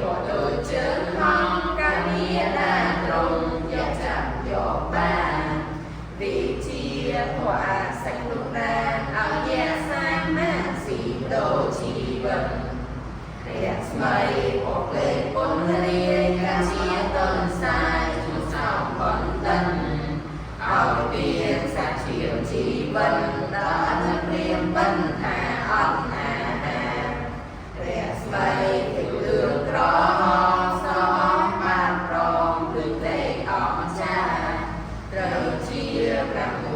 ក៏ដូចជើងហងកាលាណាត្រង់យកចាប់យកបានវិជាធម៌អាសាច់នោះណាឲ្យយាសាមាស៊ីដូជីវិតរស្មីពកលេពុនរាយកាជាតនសាយជួសោបណ្ឌិនឲ្យពៀនសាជាជីវិតដល់អនុព្រាមបញ្ហាអត់អាហារស្មីពីលឿងក្រហមសបានប្រងគឺលេខអស្ចារ្យត្រូវជាប្រា